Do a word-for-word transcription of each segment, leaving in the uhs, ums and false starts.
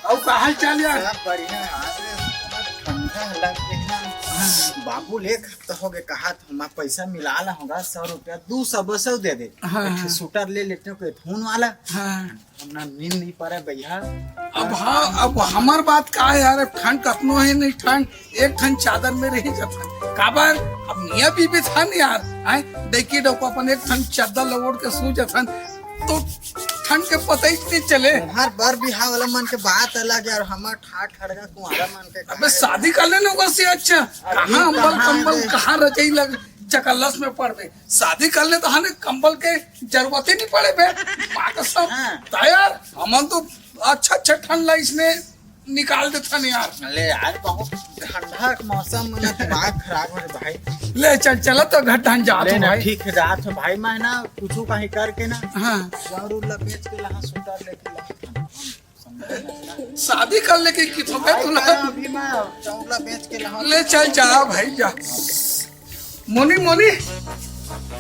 अउ का हाल चाल यार? सब बढ़िया है। आज ठंडा लग गया। बाबू ले एक हफ्ता हो गया, कहा था मैं पैसा मिला ला होगा, सौ रुपया, दू सौ बस दे दे। हाँ, एक हाँ। सूटर ले लेते हो, कोई फोन वाला। हाँ। अपना नींद नहीं पड़े भैया। अब हाँ, अब हमार बात का है यार, अब ठंड कतनो है नहीं ठंड, एक ठन चादर में रह जाता। काबर? अब मियाँ बीबी था न यार, आए, देखी डौको अपन एक ठन चादर ल ओढ़ के सो जाथन, तो ठंड के पता ही नहीं चले। हर बार बिहाव वाला मन के बात अलग यार, हमार ठाठ हड़गा कुंवारा मन के अबे कहा शादी कर लेने ओकर से अच्छा। अरे कहाँ अम्बल कहाँ कंबल, है? कहाँ रजाई लग चकल्लस में पड़बे? शादी कर ले तो हने कंबल के जरूरत ही नहीं पड़े बे। माँ कसम। हाँ। तो यार, हमन तो अच्छा अच्छा ठंड ला इसने निकाल देथन यार। ले यार, बहुत ठंडा के मौसम में ना दिमाग खराब हो रहा भाई। ले चल, चल तो घर ठंड जात ले हो ना, भाई। ठीक है, जात हो भाई, मैं ना कुछ कहीं करके ना हाँ। जरूर ला बेच के ला सूटर लेके ला। शादी कर लेके की तो मैं भाई, तोला मैं अभी मैं चाउर ला बेच के ला ले चल जा भाई जा। मोनी, मोनी,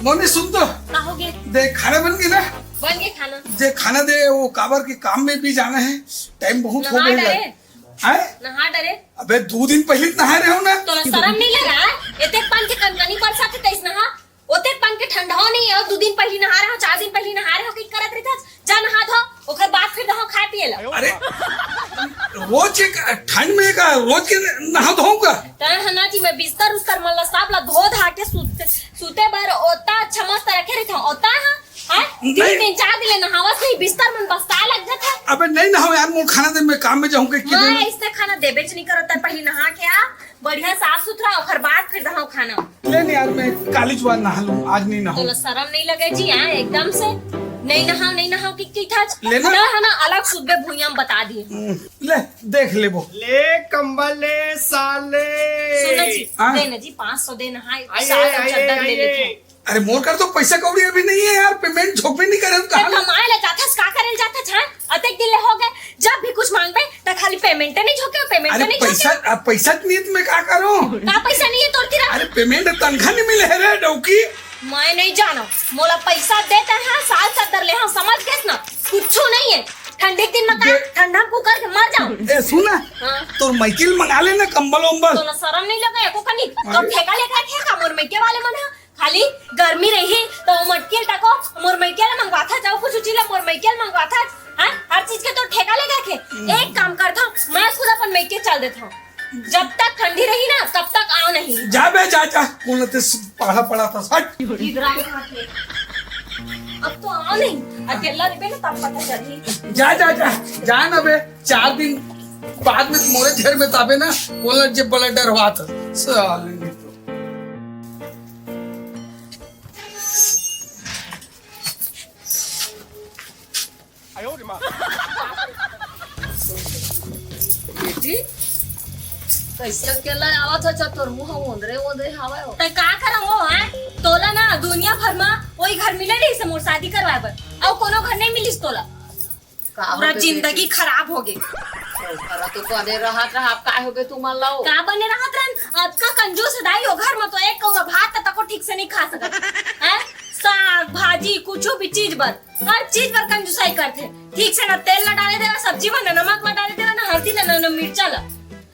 मोनी सुन तो। का हो गे? देख खाना बन गया ना? बन गया खाना। दे खाना दे, वो काबर के काम में भी जाना है, टाइम बहुत हो नहा गया डरे? है। हैं? नहा डरे? अबे दो दिन पहले नहा रहे हो ना? तोला शर्म नहीं लगा? एते पान के कनकनी बरसात है, तेईस नहा। ओते पान के ठंडा हो नहीं है, दो दिन पहले नहा रहे हो, चार दिन पहले नहा रहे हो, कि करत रहता? जा नहा धो, ओकर बाद फिर दहो खाए पिए ला। अरे रोज के ठंड में का रोज के नहा धोऊंगा? तय है ना जी, मैं बिस्तर उस्तर मन ला सब ला धो धा के सूते, सूते बर ओता अच्छा मस्त रखे रहता हूँ। ओता है, हाँ? नहीं। तीन दिन चार दिन ले नहावस नहीं, बिस्तर मन बस्ता लग जाता है। अबे नहीं नहाओ यार, मोर खाना दे, मैं काम में जाऊंगा कि हाँ, नहीं? इसने खाना देबे च नहीं करता, पहले नहा के आ, बढ़िया साफ सुथरा, ओकर बाद फिर दहाव खाना। ले नहीं यार, मैं काली जुआर नहा लूं, आज नहीं नहाऊं। तोला शर्म नहीं लगे जी, हाँ, एकदम से नहीं नहाओ, नहीं नहाओ कि की था। लेना। ना है ना, अलग सुबह भुइयां बता दिए। हम्म, ले, देख लेबो। ले कंबल ले साले। सुनो जी, हाँ? दे ना जी, पाँच सौ दे नहाए, आइए, सात सौ आइए, चादर ले आइए। लेते हैं। अरे मोर कर तो पैसा कौड़ी अभी नहीं है यार, पेमेंट झोंकबे नहीं करे हम ते कहाँ? कमाए ले जाथस, का करे ले जाथस, हाँ? अतेक दिन ले हो गए, जब भी कुछ मांगबे त खाली पेमेंट नहीं झोंके, पेमेंट अरे नहीं पैसा, झोंके। अब पैसा के नियत में का करूं? का पैसा नहीं है तोर तीरा? अरे पेमेंट तनखा नहीं मिले है रे डौकी। मैं नहीं जानो, मोला पैसा देते हैं, साल चादर ले हम समझ गए ना, कुछ नहीं है। ठंडी के दिन में का दे- ठंडा में कुकर के मर जाओ। ए सुन ना, हाँ। तोर मइकिल मंगा लेना कंबल उम्बल। तोला शर्म नहीं लगे एको कनी? तो अरे। ठेका लेकर ठेका मोर मइके वाले मन है। खाली गर्मी रही तो मटकिल तको, मोर मइके ला मंगवाथा, जाओ कुछ उची ला मोर मइके ला मंगवाथा, हाँ? हर चीज के तो ठेका लगा के। एक काम करथा, मैं खुद अपन मइके चल देथा। जब तक ठंडी रही ना, तब तक आओ नहीं। जा बे, जा, जा, कौन ते पढ़ा पढ़ा था, हट। इधर आ के। अब तो आओ नहीं, अकेला रहे ना, तब पता चली। जा, जा, जा, जा ना बे, चार दिन बाद में मोरे घर में ताबे ना, बोला जे बड़ा डर हुआ था। साले नहीं तो। बेटी, कैसे अकेला आवत हो? अच्छा, तोर मुंह ओंदरे ओंदरे हवे हो। त का करम हो, हैं? तोला ना दुनिया भर में वही घर मिले रही से मोर शादी करवाए बर, अउ कोनो घर नहीं मिलिस तोला। का पूरा होगे जिंदगी बेटी? खराब हो गई। तो करा तो बने रहत रहा, अब काय होगे तुमन ला? का बने रहत रहन? अतका कंजूस दाई हो घर में, तो एक कौरा भात तको ठीक से नहीं खा सकत। हैं? साग, भाजी, कुछू भी चीज बर, हर चीज बर कंजूसाई करथे। ठीक से ना तेल ला डाले देवा सब्जी में, ना नमक ला डाले देवा, ना हल्दी ला, ना, ना मिर्चा ला।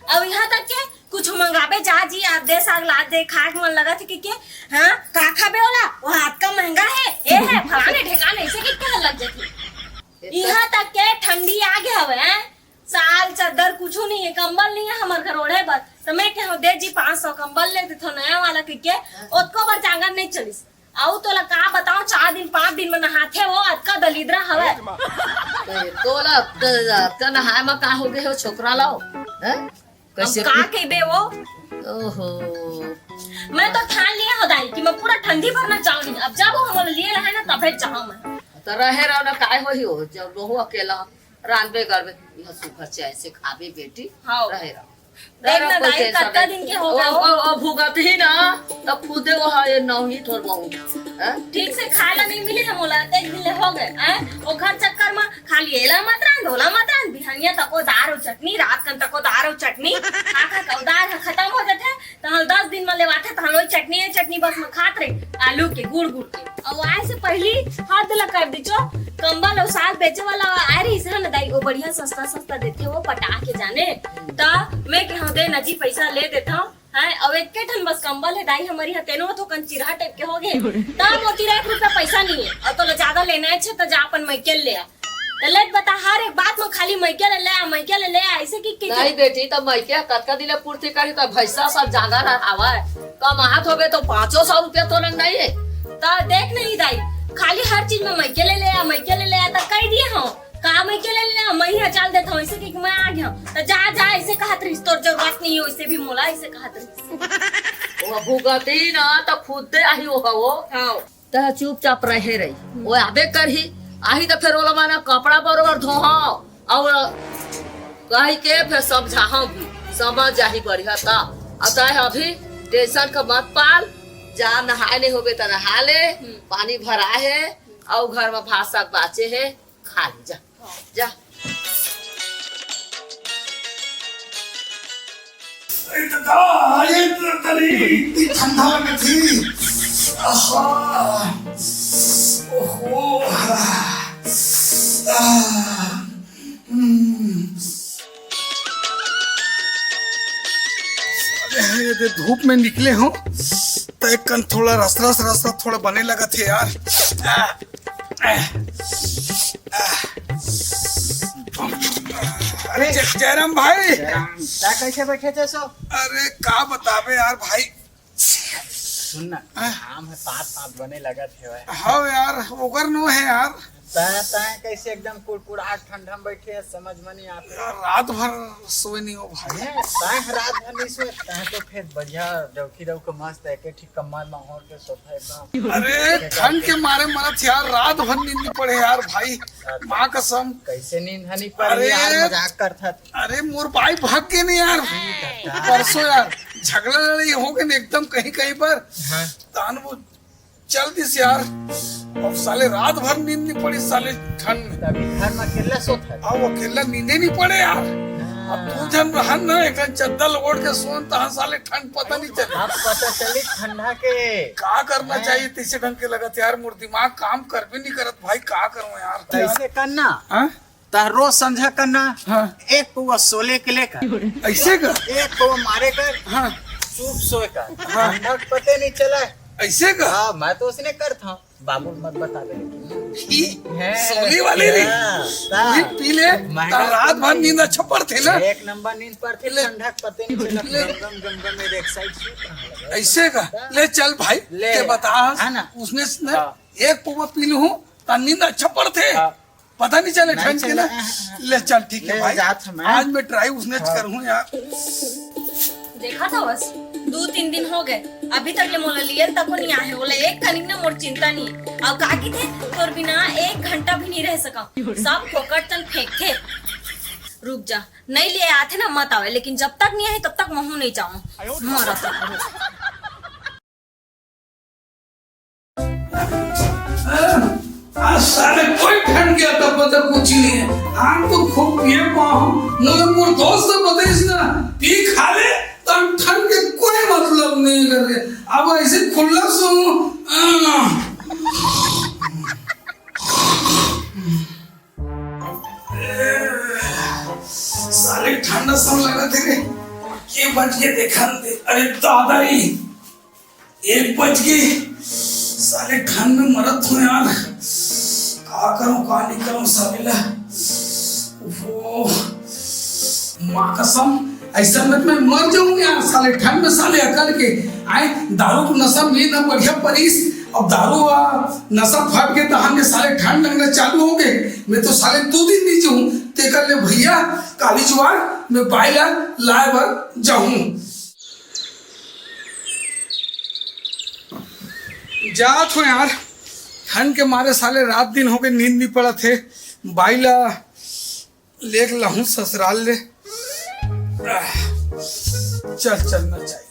अब यहाँ तक के कुछ मंगाबे जा जी, आप दे साग ला दे, खाए के मन लगत है कि के, हाँ, का खाबे ओला? वो हाथ का महंगा है, ए है, फलाने ढेकाने, ऐसे कि क्या लग जाती। इहाँ तक के ठंडी आ गया हवे, हैं? साल चद्दर कुछू नहीं है, कंबल नहीं है हमर घर ओढ़े बर। तो मैं कहो, "दे जी, पाँच सौ कंबल ले देथो नया वाला," कहिके, ओतको बर जांगर नहीं चलिस। अउ तोला का बताओ, चार दिन, पाँच दिन में नहाथे वो, अतका दलिद्रा हवे। तो तोला, त-, त नहाए में का हो गए हो, छोकरा लाओ? हैं? अब कैसे का कहिबे वो? ओहो। मैं तो ठान लिया हो दाई कि मैं पूरा ठंडी भर में जाऊंगी। अब जब वो हमन लिए रहे ना, तबे जाऊं मैं। तो रहे रहो ना, काय होही हो, जब रहो अकेला, रांधबे करबे, यह सुखा चाय से खाबे बेटी, हाँ। रहे रहो। देख ना रहे रहो, कोई दाई, tension कतका नहीं। दिन के हो ओ, गए हो? ओ, ओ, भुगत ही ना, तब खुदे वो है, ये नौही थोड़ बहुत। हैं? ठीक से खाए ला नहीं मिले है मोला, अतेक दिन ले हो गए, हैं? ओखर चक्कर में खाली एला मत रांध, ओला मत रांध, बिहनिया तको दार अउ चटनी, रात कन तको दार अउ चटनी, खा खा के दार ह खत्म हो जाथे, त दस दिन में लेवाथे, तहां लोग चटनी है, चटनी बस में खात रहे, आलू के, गुड़ गुड़ के। अउ आए से पहली हद ला कर दीचो, कंबल अउ साग बेचे वाला आए रहिस हे ना दाई, वो बढ़िया सस्ता सस्ता देथे, वो पटा के जाने। त मैं कहा दे ना जी, पैसा ले देता हूँ, हैं, अउ एके ठन बस कंबल हे दाई हमर इहाँ, तेनो ह थोकन चिरहा टाइप के हो गे। तब मोती ला एक रुपया पैसा नहीं है, अउ तोला ज्यादा लेना है छे, त जा अपन मइके ले आ। त ले बता, हर एक बात में खाली मइके ले ले आ, मइके ले ले आ, ऐसे की, की नहीं बेटी, त मइके कतका दिन ले पूर्ति करी, त भैंसा सब जादा रहावय, कमात होबे तो पाँचों सौ रुपया तो लंग नहीं है। त देख नहीं दाई, खाली हर चीज में मइके ले ले आ, मइके ले ले आ, त कह दिए हो। का मइके ले ले, मैं ही चल देता हूँ, ऐसे कि मैं आ गया। त जा, जा, ऐसे कहत रहिस, तोर जरूरत नहीं हो, इसे भी मोला ऐसे कहत रहिस। वो भुगती ना, त खुद दे आही वो हो। हाँ। त चुपचाप रहे रही, वो आबे करही, आही त फिर ओला माना कपड़ा बरोबर धोहा, और कही के फिर समझाहा भी, समझ जाही बढ़िया। त अतः अभी टेंशन का मत पाल, जा नहाए नहीं होबे त नहा ले, हम्म। पानी भरा है, और घर में भात साग बाचे है, खा ले, जा, जा। अरे दादा, ये तरी ठंडा लगत ही। आहा। ओहो। आह। हम्म। अरे, ये धूप में निकले हो, त एक कन थोड़ा रस रस रस रस थोड़ा बने लगत हे यार। अरे जय-, जयराम भाई। जयराम, का कैसे बैठे थे सो? अरे का बताबे यार भाई। सुन ना, हाँ? काम है, पात पात बने लगत हे भाई। हाँ यार, ओकर नो है यार। तैं, तैं कैसे एकदम कुड़कुड़ाहट ठंडा में बैठे है, समझ में नहीं आते। यार, रात भर सोए नहीं हो भाई। हैं? तैं रात भर नहीं सोए, तैं तो फिर बढ़िया डौकी डौक मस्त है, के ठीक कम्बल में ओढ़ के सोता है एकदम। अरे, ठंड के मारे मरत यार, रात भर नींद नहीं पड़े यार भाई, माँ कसम। कैसे नींद नहीं पड़ी अरे। यार, मजाक करत हस। अरे, मोर बाई भाग के नहीं यार, दादा। परसों यार, झगड़ा लड़ाई हो गए ना एकदम कहीं कहीं पर। हाँ। तान वो चल दिस यार, अब साले रात भर नींद नहीं पड़ी साले ठंड में। तभी घर में अकेला सोत है। अब अकेला नींदे नहीं पड़े यार। हाँ। अब दू झन रहन ना, एक झन चद्दर ओढ़ के सोन, तहाँ साले ठंड पता नहीं चले। अब पता चली ठंडा के। का करना हाँ। चाहिए तैसे ढंग के लगत यार, मोर दिमाग काम कर भी नहीं करत भाई, का करूँ यार। कैसे करना? हाँ? त रोज संझा करना, हाँ। एक पौवा सोले के लेकर, ऐसे का? एक पौवा मारे कर, हाँ। चुप सोए कर, हाँ। ठंडा के पते नहीं चला। ऐसे का? हाँ, मैं तो उसने करता हूँ, बाबू मत बता दे। ई हैं? सोले वाले रे। हाँ, ता। ई पी ले, महंगा ता रात भर नींद अच्छा पड़थे ना। एक नंबर नींद पड़थे, ले। ठंडा के पते नहीं चला। ले। गम गम गम गम मेरे एक साइड से। ऐसे का? ता। ले चल भाई, ले। ते बता, है ना? उसने से ना हाँ। एक पौवा पी लूँ, ता नींद अच्छा पड़थे। हाँ। पता नहीं चले नहीं ठंड के चले, ना। हाँ, हाँ। ले चल, ठीक है ले भाई, जात हूँ मैं। आज मैं ट्राई उसने हाँ। करूँ यार। देखा था बस, दो तीन दिन हो गए, अभी तक ले मोला लियल तको नहीं आहे। बोला एक कनिक ने मोर चिंता नहीं। अब का की थे, तोर बिना एक घंटा भी नहीं रह सका, सब फोकट तन फेंक थे। रुक जा, नहीं ले आथे ना मत आवे, लेकिन जब तक नहीं आए तब तक महू नहीं जाऊँ। मरत रहूँ। आज साले कोई ठंड के अता पता कुछ नहीं है। हम तो खूब पिए पाओ, मगर मोर दोस्त बताइस ना, पी खा ले, तो हम ठंड के कोई मतलब नहीं करके। अब ऐसे खुला सो, आ। साले ठंड सन लगत हे रे। के बज के देखन दे। अरे दादा रे। एक बज के, साले ठंड में मरत हूँ यार, का करूँ का नहीं करूँ साले ला। ओहो, माँ कसम, ऐसा में मैं मर जाऊँ यार साले ठंड में साले अकड़ के। आए दारू को नशा में ना बढ़िया परिस, अब दारू आ नशा फाट के तहान में साले ठंड लगना चालू हो गए। मैं तो साले दो दिन नहीं जाऊँ, ते कर ले भैया काली जुआर, मैं बाई ला लाए बर जाऊँ। जात हो यार, ठंड के मारे साले रात दिन हो गए, नींद नहीं पड़त हे। बाई ला लेग लहूं ससुराल ले। चल, चलना चाहिए।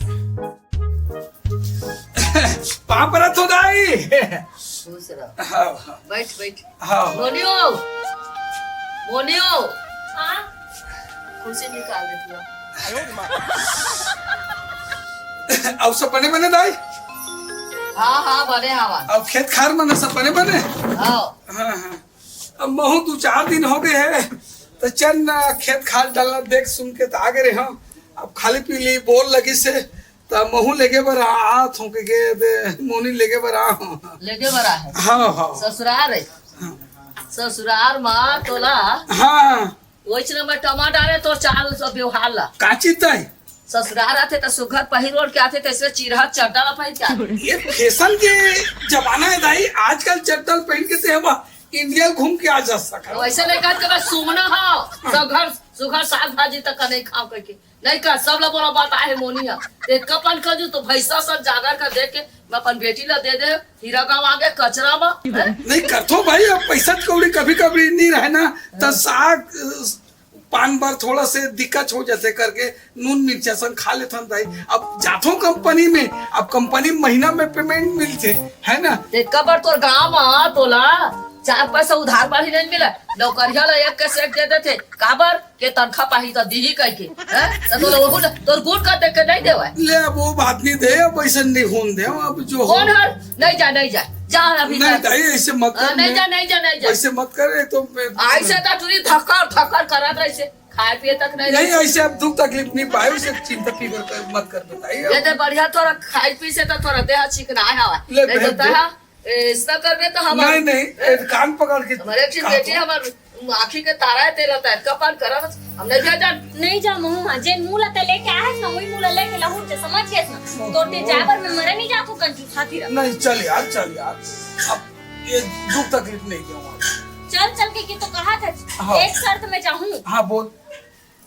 पाँव परत हो दाई। खुश रहो। हाँ, हाँ। बैठ, बैठ। हाँ। मोनियो, मोनियो। हाँ? कुर्सी निकाल दे पूरा। अउ सब बने बने दाई? हाँ, हाँ, बने हवन। अउ खेत खार मन सब बने बने? हाँ। हाँ, हाँ। अब महूँ दू चार दिन हो गए हे, त चल ना खेत खार डहर देख सुन के त आ गे रहे हँव। अब खाली पीली बोर लगिस हे, त महूँ लेगे बर आ-, आत हँव के, के दे, मोनी लेगे बर आ हँव। लेगे बर आ हे? हाँ, हाँ। ससुरार हे? हाँ। ससुरार मा तोला हाँ। वइसने मैं टमाटर हे तोर चाल सब व्यवहार ला। का चीज ताई? ससुरार आथे त सुघर पहिर ओढ़ के आथे, तइसने चिरहा चड्डा ला पहिर के आथे। ये फैशन के जमाना हे दाई, आजकल चड्डा ला पहिर के ते हवा इंडिया घूम के आ जा सकत। वइसे नहीं कहत के मैं सुमना हँव, सुघर, सुघर साग भाजी तक का नहीं खाँव कहिके। नहीं का, सब ला बोला बात आहे मोनी ह। ते कपन कर जू तो भैंसा सब जागर कर देख के मैं अपन बेटी ला दे दे, हीरा गाँव आगे कचरा मा, हैं? नहीं करथो भाई, अब पैसा कौड़ी कभी कभी नहीं रहे ना, त साग, अ, पान बर थोड़ा से दिक्कत हो जाथे करके नून मिर्चा संग खा लेथन दाई। अब जाथो कंपनी में, अब कंपनी महीना में पेमेंट मिलथे, है ना? ते कबर तोर गाँव मा तोला चार पैसा उधार बर ही नहीं मिले, नौकरिया ला एक के सेक दे देथे। काबर? के तनखा पाही त दिही कहिके, हैं? त तोला ओहू ल-, तोर गुण कर देख के नहीं देवय। ले, अब वो बात नहीं दे, अब ऐसे नहीं होन दे, अब जो हो। कौन हर? नहीं जा, नहीं जा, जा अभी नहीं, जा। दाई, ऐसे मत हाँ, कर, नहीं मैं जा, नहीं जा, नहीं जा। ऐसे मत कर, ये तो मैं ऐसे त टूरी धक्कर, धक्कर करत रहिसे, खाए पिए तक नहीं नहीं, रहिसे। ऐसे अब दुख तकलीफ नहीं पाए, उसे चिंता फिकर कर, मत कर, बताइए। ये तो बढ़िया, थोड़ा खाए पी से तो थोड़ा देह चिकनाए हवा। ले, नहीं भेज तो दे। तहा ए, ऐसा करबे तो हमार नहीं, नहीं, ए, ए, कान पकड़ के हमारे एक ठिन कान बेटी पकड़। हमार आँखी के तारा हे, तेला तैतका पान करा बस। हम नहीं भेजा। नहीं जा महूँ, हाँ, जेन मुँह ला ते लेके आहे ना, वही मुँह ला लेके लहुट जे, समझ गेस ना? तोर ते जाए बर मैं मरे नहीं जाथों कंजूस हाथी रह। नहीं, चल यार, चल यार। अब ये दुख तकलीफ नहीं दूंगा। चल, चल के, के तो कहा था, हाँ। एक शर्त में जाहूँ। हाँ, बोल।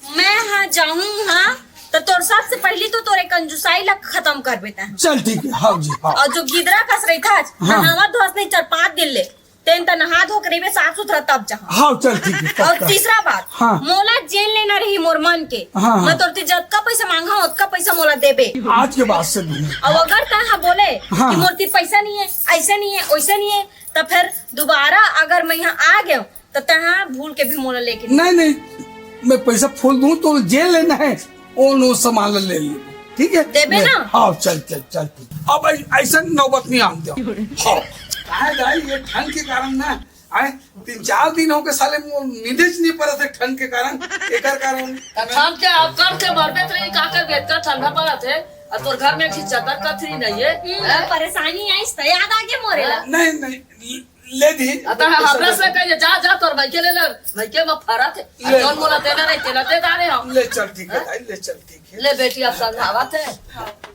मैं हाँ जाहूँ हाँ, त तोर सबसे पहली तो तोरे कंजूसाई ला खतम करबे तैं। चल ठीक है, हाँ जी, हाँ। अउ जो गिदरा कस रहिथस, हाँ। नहावत धोवत नहीं चार पाँच दिन ले, तेन त नहा धो के रहिबे साफ सुथरा तब जाहूँ। हाँ, चल ठीक है, अउ पक्का। तीसरा बात, हाँ। मोला जेन लेना रही मोर मन के, हाँ, हाँ। मैं तोर ती जतका पैसा मांगहूँ, ओतका पैसा मोला देबे। आज के बाद से नहीं। अउ अगर तैं हाँ बोले हाँ। कि मोर ती पैसा नहीं है, ऐसे नहीं है, वैसे नहीं है, त फिर दोबारा अगर मैं यहाँ आ गेंव, त तैं हाँ भूल के भी मोला लेके नहीं, नहीं, मैं पैसा फूल दूँ, तो जे लेना है, वो नो सामान ले ले, ठीक है? देबे ले। ना? हाँ, चल, चल, चल, ठीक। अब ऐ-, ऐसा नौबत नहीं आन दो। हाँ। काहे दाई, ये ठंड के कारण ना, आए, तीन चार दिन हो गए साले, मोर नींदे च नहीं पड़त हे ठंड के कारण, एकर कारण। त ठंड के अब कर के मरबे त नहीं, का करबे, इतना ठंडा पड़त हे, और तोर घर में एक ठे चद्दर कथरी नहीं है, हम्म, हैं? परेशानी आइस त याद आ गया मोरे ला। नहीं, नहीं, ले दी। अतः पैसा हमरा दे से दे। कहिए, "जा, जा, तोर भाई के ले ले, भाई के में फरत है। ले। जौन मोला देना नहीं, तेला दे डारे हम।" ले चल, ठीक है, हैं? भाई, ले चल, ठीक है। ले बेटी, अब समझावत है।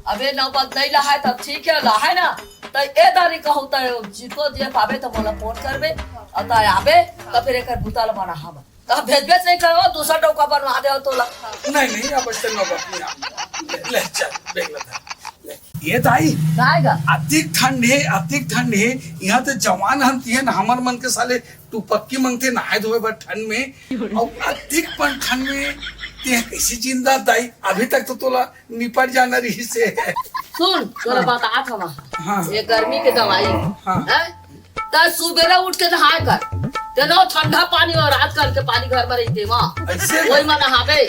अब ये नौबत नहीं ला है, तब ठीक है, ला है ना। तो ए दारी कहूँ तो जितको दिए पावे तो मोला फोन करबे, और तो आबे, तो फिर एक बुता ला बना हम। तो भेजबे नहीं करो, दूसरा डौका बनवा दे तोला। नहीं, नहीं, अब ऐसे नौबत नहीं आ। ले, ले, चल, देख ले, ले। ये दाई, का आएगा? अतिक ठंड है, अतिक ठंड है। यहाँ तो जवान हम तिहन, हमर मन के साले टुपक्की मंगते नहाए धोए बर ठंड में। और अतिक पण ठंड में ते कैसे जिंदा दाई? अभी तक तो तोला निपट जाना रही से। सुन, तोला हाँ। बतात हवा। हाँ। ये गर्मी के दवाई। हाँ। हैं? त सुबेरे उठ के नहाए कर, तेनो ठंडा पानी और रात करके पानी घर में रहिथे मा। ऐसे? वही में नहाबे,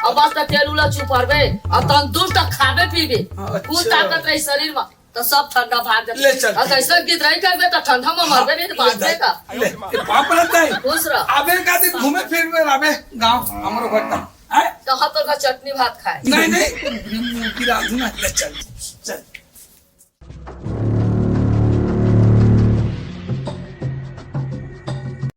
और बस त तेल उला चुपरबे, और तंदुरुस्त खाबे पीबे, हाँ, कुल अच्छा। ताकत रही शरीर में, तो सब ठंडा भाग जाथे। ले चल, और ठीक। ऐसा गिदराई करबे तो ठंडा में मरबे नहीं तो ले बाँचबे दाई, का। ले, ये पाँव पड़त है। खुश रह। अबे का दिन घूमे फिर में रहबे गाँव, हमरो घर का। हैं? कहाँ तो का चटनी भात खाए। नहीं, नहीं, फिर रांधू ना, ले चल।